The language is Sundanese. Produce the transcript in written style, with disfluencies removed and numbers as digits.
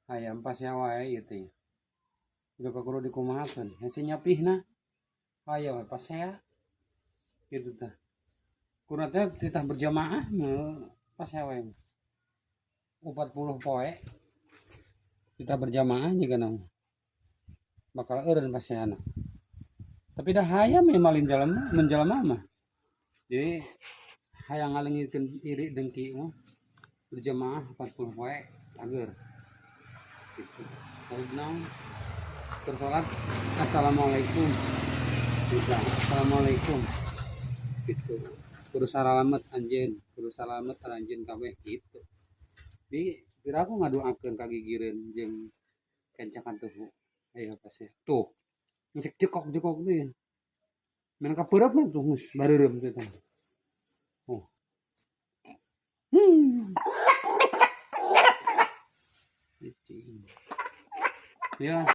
Hayam pasea wae ieu teh. Udah kudu dikumahakeun hese nyapihna. Hayam we pasea. Kitu tah. Kuna teh titah berjamaah pasea wae. 40 poe kita berjamaah juga nama bakal eureun paseana. Tapi dah hayam ya malin jalma, mun jalma mah. Jadi hayang ngalengitkeun iri dengki mah berjamaah 40 poe cager. Gitu. Sabab naon? Keur salat, assalamualaikum. Gitu. Assalamualaikum. Gitu. Kudu saralamet anjeun, kudu salamet anjeun kabeh gitu. Di piraku ngadoakeun ka gigireun jeung kencakan tuhu. Ayo pasti. Tuh. Musik jekok-jekok tuh ya. Main kapeureub mah tuh geus bareureum teh. Oh. Cicing. Ya.